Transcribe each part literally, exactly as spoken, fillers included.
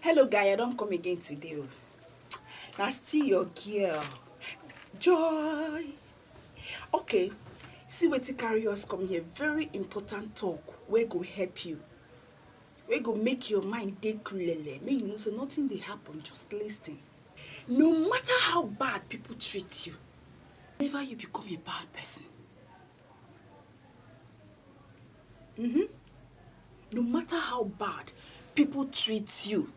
Hello guy, I don come again today o. Na still your girl, Joy. Okay, see wetin carry us come here. Very important talk wey go help you, wey go make your mind dey clearly. Make you know say nothing dey happen, just listen. No matter how bad people treat you, never you become a bad person. Mm-hmm. No matter how bad people treat you,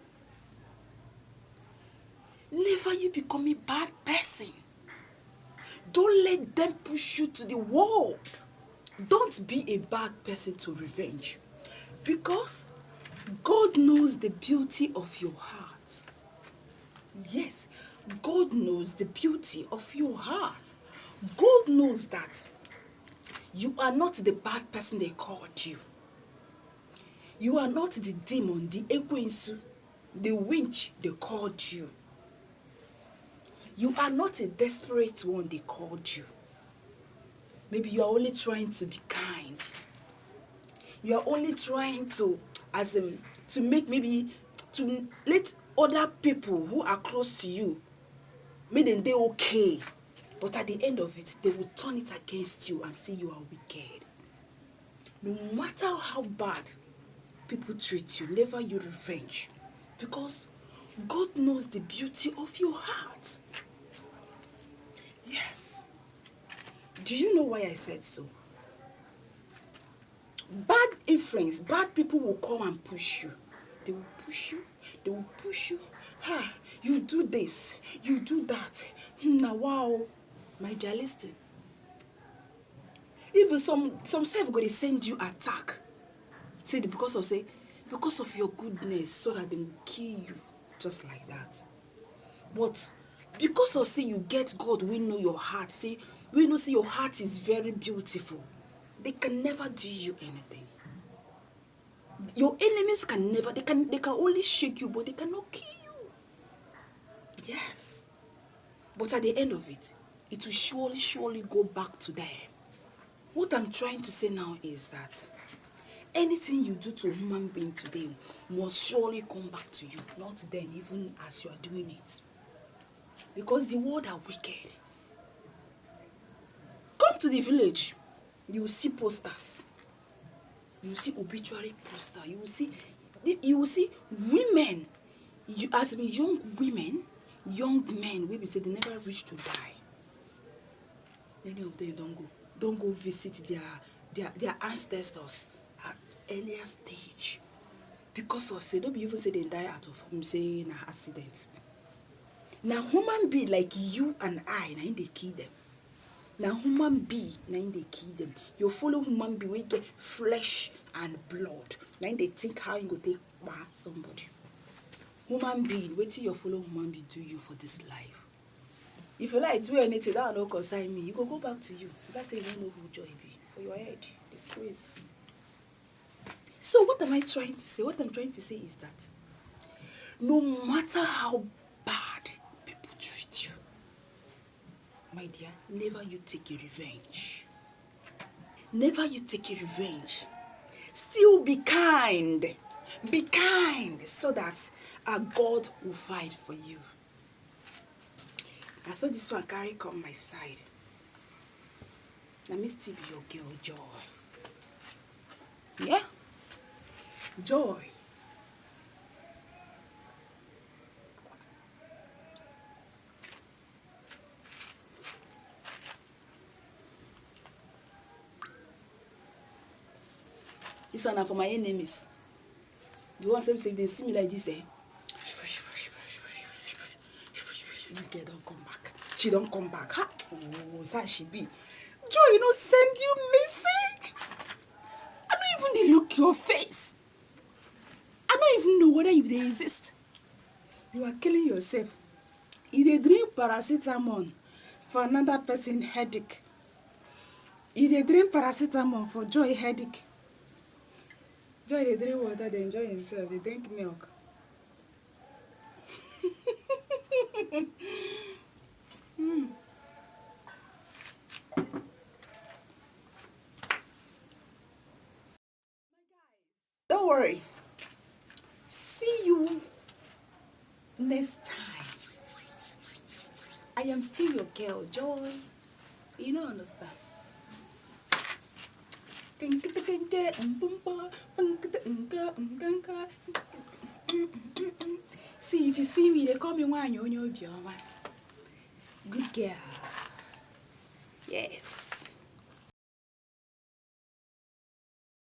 never you become a bad person. Don't let them push you to the world. Don't be a bad person to revenge, because God knows the beauty of your heart. Yes, God knows the beauty of your heart. God knows that you are not the bad person they called you. You are not the demon, the ekwensu, the winch they called you. You are not a desperate one they called you. Maybe you are only trying to be kind. You are only trying to, as in, to make, maybe to let other people who are close to you, make them dey okay. But at the end of it, they will turn it against you and say you are wicked. No matter how bad people treat you, never you revenge, because God knows the beauty of your heart. Yes. Do you know why I said so? Bad influence, bad people will come and push you. They will push you, they will push you. Ha, you do this, you do that. Hmm, na wow. My dear, listen. Even some, some sef go dey send you attack. Say the, because of say, because of your goodness, so that they will kill you just like that. But because of say you get God, we know your heart. Say, we know say your heart is very beautiful. They can never do you anything. Your enemies can never, they can, they can only shake you, but they cannot kill you. Yes. But at the end of it, it will surely, surely go back to them. What I'm trying to say now is that anything you do to a human being today must surely come back to you, not then, even as you are doing it. Because the world are wicked. Come to the village, you will see posters. You will see obituary poster. You will see, you will see women, you, as in young women, young men, we will say they never reach to die. Many of them don't go, don't go visit their, their, their ancestors at earlier stage. Because of say, don't be even say they die out of home, say na accident. Na human being like you and I, na im dey kill them. Na human being, na im dey kill them. You follow human being, we get flesh and blood. Na im dey think how you go take kpa somebody. Human being, wetin your follow human being do you for this life? If you like do anything, that no concern me. You go go back to you. If I say you don't know who Joy be, for your head, the praise. So what am I trying to say? What I'm trying to say is that no matter how bad people treat you, my dear, never you take a revenge. Never you take a revenge. Still be kind. Be kind so that our God will fight for you. Na so this one carry come my side. Na me still be your girl, Joy. Yeah? Joy. This one na for my enemies. The ones wey be say if they see me like this, eh? This girl don come back. She don come back. Ha! Oh, so she be. Joy, you know, send you message. I don't even dey look your face. I don't even know whether you dey exist. You are killing yourself. You dey drink paracetamol for another person headache. You dey drink paracetamol for Joy headache. Joy dey drink water, dey enjoy himself, dey drink milk. Hmm. Don't worry. See you Next time, I am still your girl, Joy. You don't understand. See, if you see me, they call me Nwanyi Onye Obioma. Good girl. Yes.